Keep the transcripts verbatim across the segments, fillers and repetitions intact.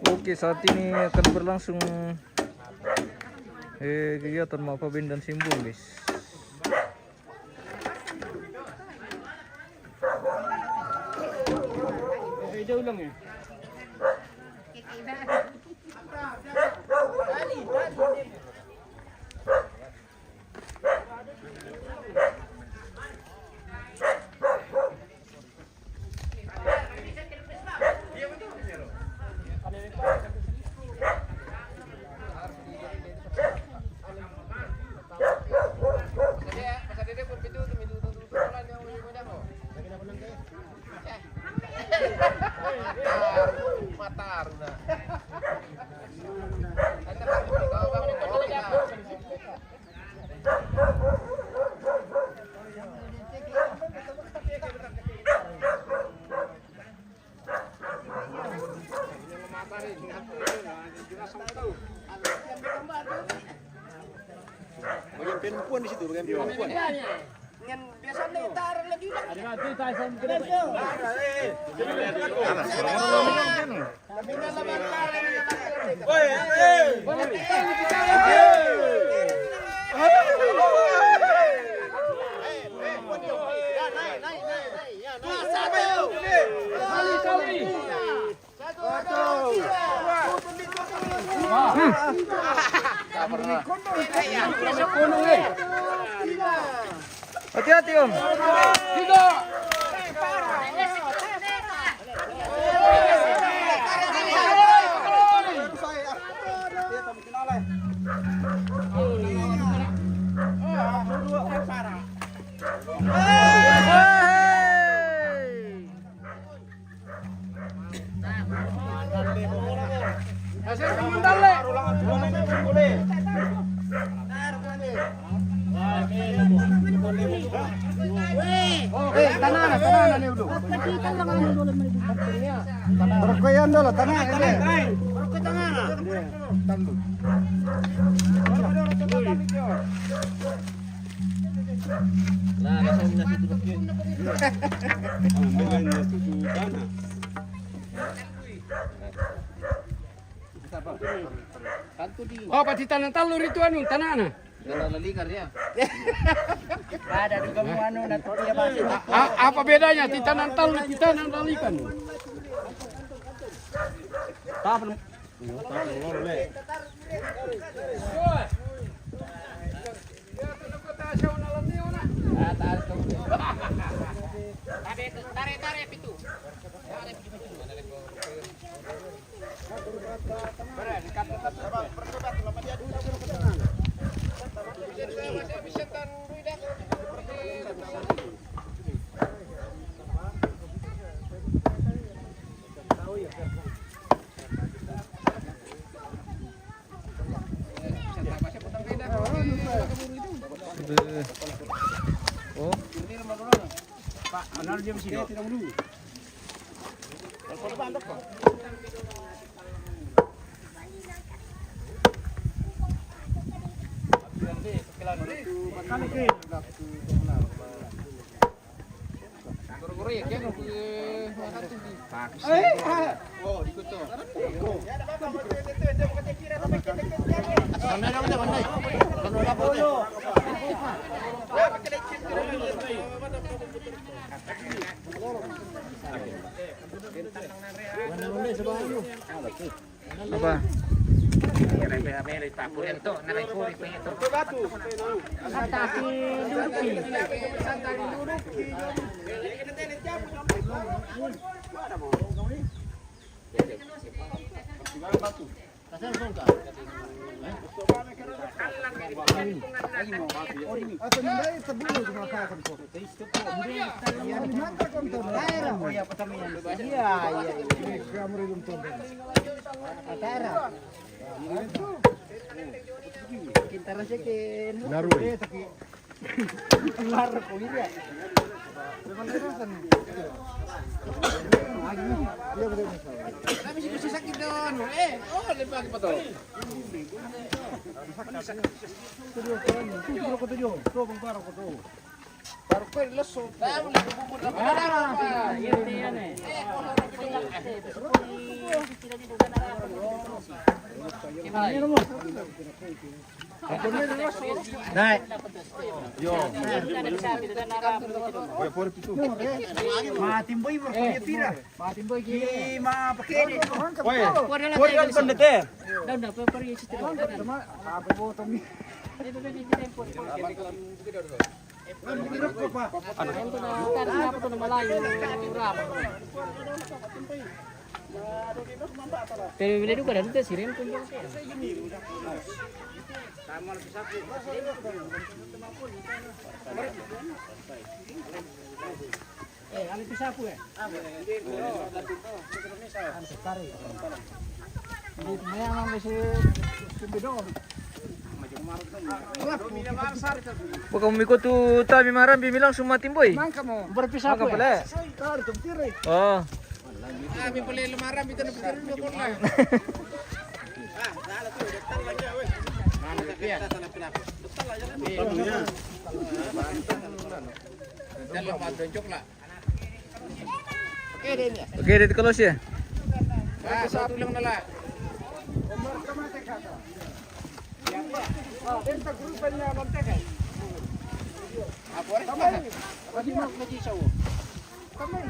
Oke, saat ini akan berlangsung eh, kegiatan Mapa Bendan Simbung, guys. Bagian perempuan di situ, bagian perempuan. Yang biasa nih taruh lagi lah. Hati-hati, Om. Eh, tanah, tanah, tanah dulu. Rokok yang dulu, tanah, tanah. Tandu. Lah, langsung nasi duduk. Oh, pati tanah talu itu anu, tanah na. Ada juga mau anu, nanti dia masih. A-, apa bedanya ti tanah talu, ti tanah lalikan? Tarik, tarik, tarik, pintu. Oh. Apa? Atas si Duduki. Iya, iya, iya. Atara. Kintara siya kin. Naroy. Lar ko iya. Kami si sakit daw, ano, eh, oh, lagi pa to. Pero ko to, bang para ko to. Para ko, laso. Para, yan, yan, eh. Dai. Ma timboi mo ko pira. Ma timboi ki ma pakede. Oi. Oi, kan pendete. Pero beli duka dan te siren pun. Eh, anu itu sapu ya? Anu, tarik. Ini memang bisa kumpidor. Bukan miko tu tami maram bimilang semua timboi. Mang kamu. Berpisah Maka apa ya? Boleh. Tarik tu kiri. Oh. Kami boleh lemaram itu berkiri dulu lah. Ah, salah tu, betul lagi weh. Mana dia? Salah pelaku. Betul aja kan? Iya. Betul lah, Pak, doncok lah. Oke, deh, ini. Oke, deh, kalau sih. Ah, satu lang na lang. Ah, benta grupa niya, manteca. Ah, por eso. Tamay. Pwede mo, pwede siya, oh. Tamay.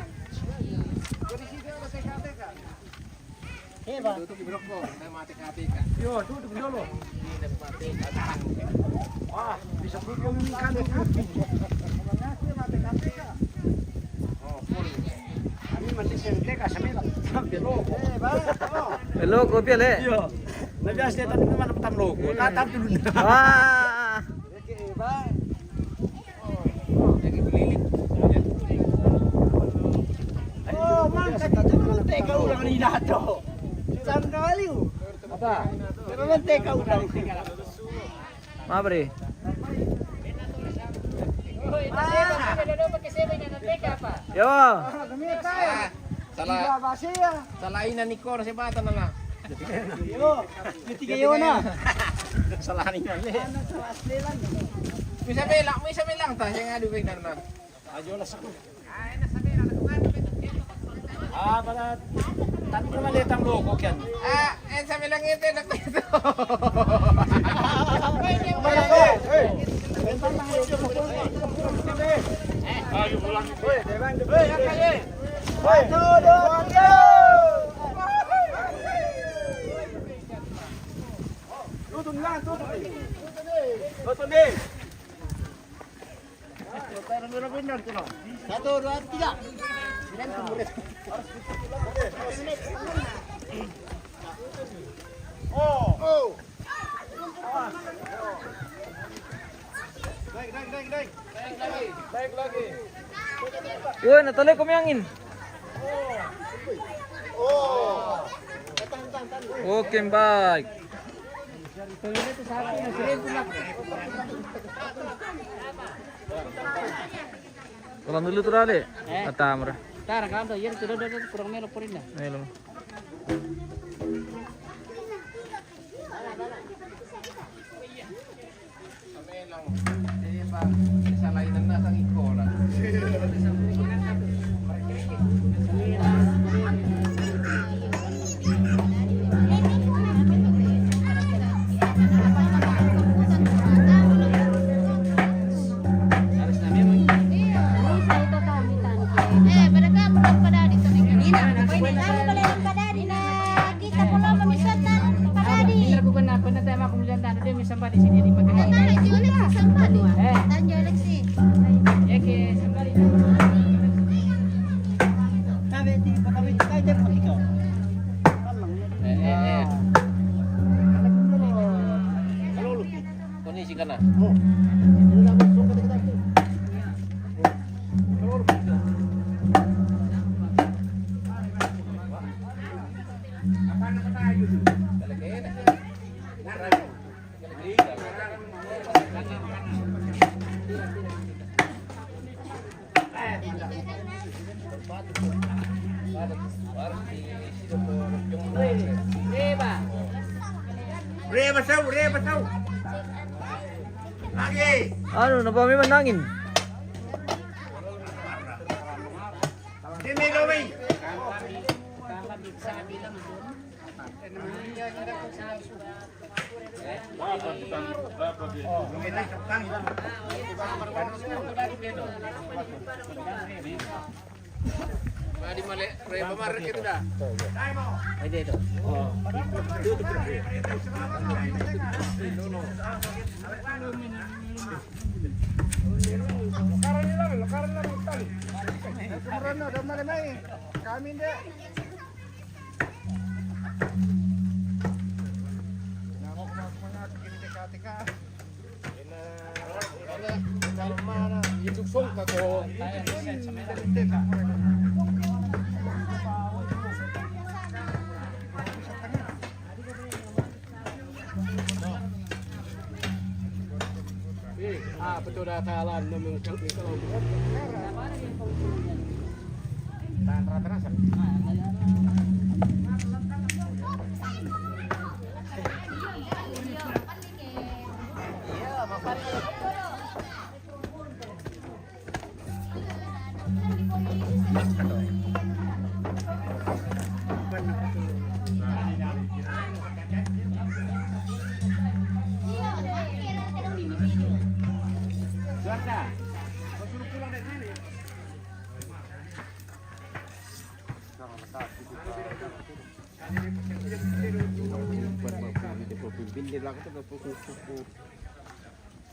Pwede siya, manteca, manteca. Heba. Tutup di Brokko, na mati kati ka. Yo, tutup dulu. Hindi na mati kati. Ah, bisa po yung kami kati. Oh, full. Kami mati siya, teka, sa mila. Hello. Hello, kopya le. Yo. Nabiasa tayo naman ng tamloko. Tatam dulu. Ah. Heba. Oh, man, teka, teka, ulang ni Dato. Saan ka aliw? Ata. Pero man, teka, ulang. Mabre. Yo. Salah. Salah ina ni Kor si bata na na. Yo, ketiga yo na. Salah ina ni. Bisa bilang, bisa bilang ta, saya ngadu kay na. Ajo na sa. Ah, para tapi naman letang loko kyan. Ah, eh, sa bilang ito na ito. Tutun lang, tutun. Tutun din. Satu, dua, tiga. Oh. Oh. Naik, naik, naik, naik. Naik lagi. Woi, natali ko miyangin. Oh. Walking bike. Kalau dulu tuh dale. Eh. Atamra. Tara, kalau tuh, iya, tuh, tuh, tuh, kurang melo, purin dah. Melo. Eh, pada kamu belum pada di sana. Ini, apa ini? Kamu boleh pada di Kita pulang memisahkan Pak Dadi. Bener, bukan apa, nanti sama aku bilang, tadi dia bisa sampai di sini, di Padang. Tadi juga lagi sampai di Tanjung Lexi. Ya, oke, sampai di Tapi di Padang itu aja, Pak, itu. Eh, eh, eh. Kalau lu Kondisi ka na. Reba, reba, tau. Lagi. Ano, na ba may manangin? Sini, Lomi. Di male, re, pamar ke tu dah. Itu, itu. Kami ndak. Eh, ah, betul dah, Thailand memang cak ni kalau. Tahan rata rasa.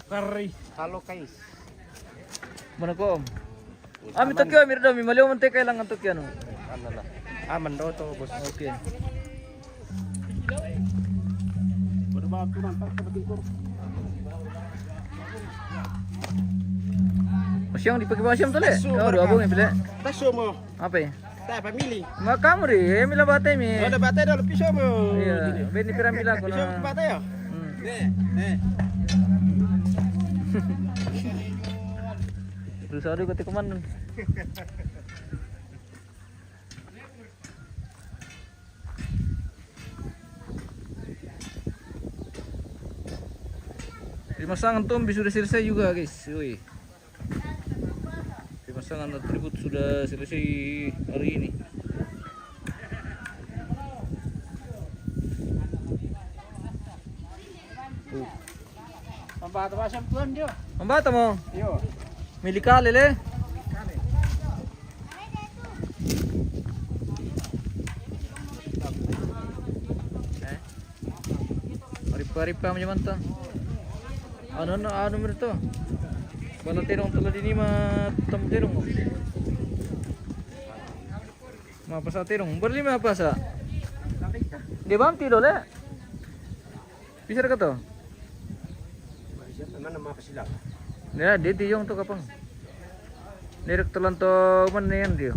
Kari. Halo, guys. Mana ko, Om? Ami Tokyo, Mirdo, mi malio, mante kai langan Tokyo, no. Aman lah. Aman do to, bos. Oke. Masiang dipakai masiang tu, le? Oh, dua bung ni, pile. Tasu mo. Apa ya? Tak, family. Ma kamu di, eh, mila bate mi. Ada bate dah, lebih sama. Iya, beni piramila ko. Bisa na bate ya? Hmm. Nih, nih. Berusaha dulu ketik komandan. Pemasangan tombi sudah selesai juga, guys. Woi. Pemasangan atribut sudah selesai hari ini. Tuh. Tambah tambah sam tuan dia. Tambah tamo. Yo. Milik kali le. Eh. Ripa-ripa macam mana tu? Anu, anu, anu, menurut tu. Bala terong telah dini ma tam terong. Ma pasa terong. Berlima pasa. Dia bam tidur le. Bisa dekat tu. Mana ma pasa? Ya, dia tijong tu kapang. Direct telan tu mana yang dia?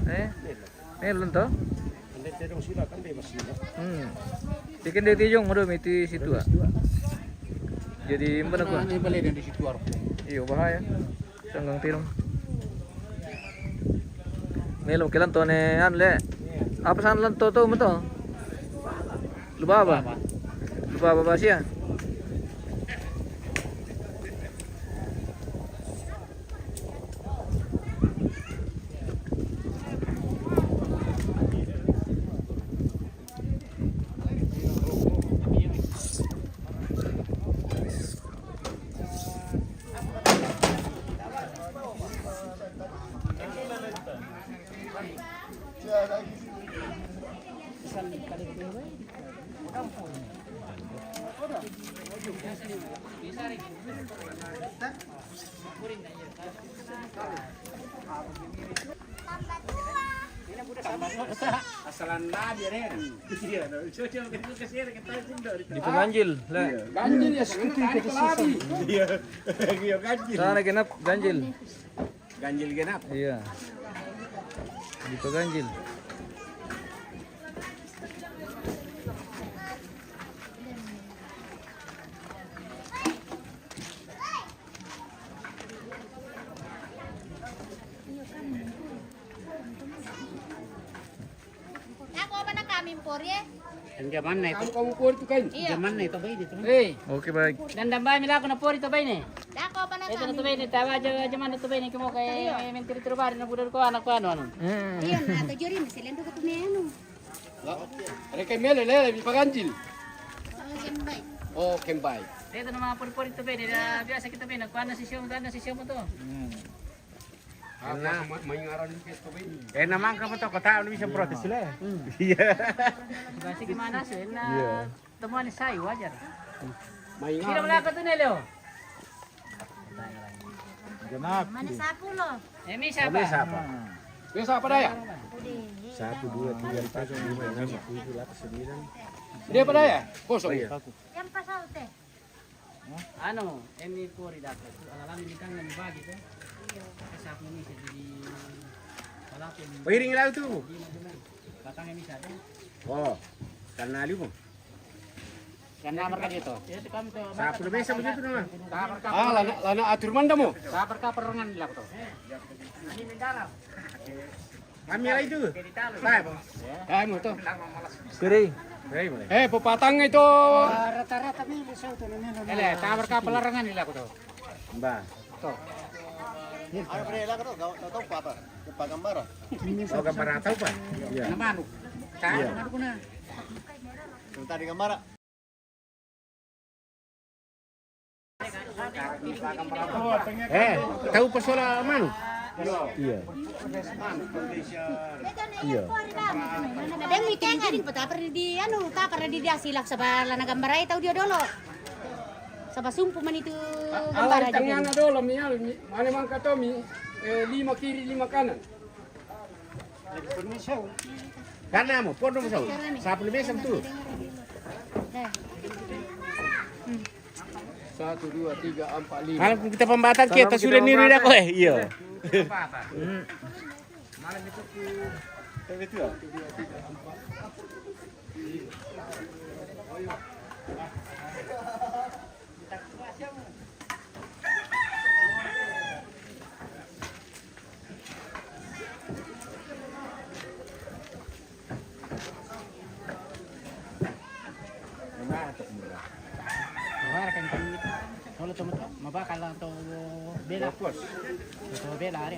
Eh? Ni lon to? Ande tedong sila kan dia masih. Hmm. Tiken dia tijong mado miti situ ah. Jadi mana ko? Ini balik dari situ arah. Iyo, bahaya. Sanggang tirong. Melo ke lanto ne an le. Apa san lanto to mo to? Lupa apa? Lupa apa siya? Asalan na dia re. Iya, no. Cocok ke sini kita sini dari. Di pemanjil, le. Ganjil ya, sekitar kali. Iya. Iya, ganjil. Sana genap ganjil. Ganjil genap. Iya. Di peganjil. Dako apa na kami pori e? Yang zaman na itu. Kamu, kamu pori tu kain. Iya. Zaman na itu baik itu. Hei. Oke, baik. Dan dambai mila ko na pori tu baik ne. Dako apa na Itu na tu bene, tawa aja, aja mana tu bene, kemo kai menteri terbaru na budak ko anak ko anu, anu. Iya, na tu juri masih lendu ke tu anu. Lah, mereka mele lele di paganjil. Oh, kembai. Oh, kembai. Itu nama pori-pori tu bene, dah biasa kita bene, ko anak si siom, anak si siom tu. Enak. Main ngaran ke tu bene. Enak mang kamu toko tahu bisa protes le. Iya. Masih gimana sih? Enak. Iya. Temuan saya wajar. Main. Kira melaka tu ne, Leo. Genap. Mana sapu lo? Emi siapa? Emi siapa? Dia siapa daya? Satu, dua, tiga, empat, lima, enam, tujuh, delapan, sembilan. Dia apa daya? Kosong. Oh, iya. Yang pasal teh. Anu, emi pori dapat. Ala-ala ini kan yang bagi tu. Iya. Sapu ni jadi. Oh, iring lalu tu. Batang emi satu. Oh, karena liu. Karena mereka itu. Sapu lebih sama itu nama. Ah, lana, lana atur manda mo. Sabar ka perengan lah tu. Kami lah itu. Tahu. Kamu tu. Kering. Kering boleh. Eh, pepatang itu. Rata-rata milih saya tu. Ele, sabar ka perengan lah tu. Mbah. Tuh. Ada pernah lah tu, kau tahu apa? Apa gambar? Oh, gambar atau apa? Iya. Nama anu? Iya. Tadi gambar. Eh, tahu persoalan manu? Iya. Iya. Ada meeting jadi petapar di anu, tapar di dia silak sebelah na gambar ai tahu dia dolo. Saba sumpu man itu gambar aja. Tangana dolo mi, mi, mane mangka to mi, eh, lima kiri, lima kanan. Karena mo, pondo mo sau. Sapu lima sam tu. Satu, dua, tiga, empat, lima. Kalau kita pembatan kita sudah niri dah ko eh. Iya. Malam itu ku. Tapi itu ya. Mabakal lang to bela. To bela ari.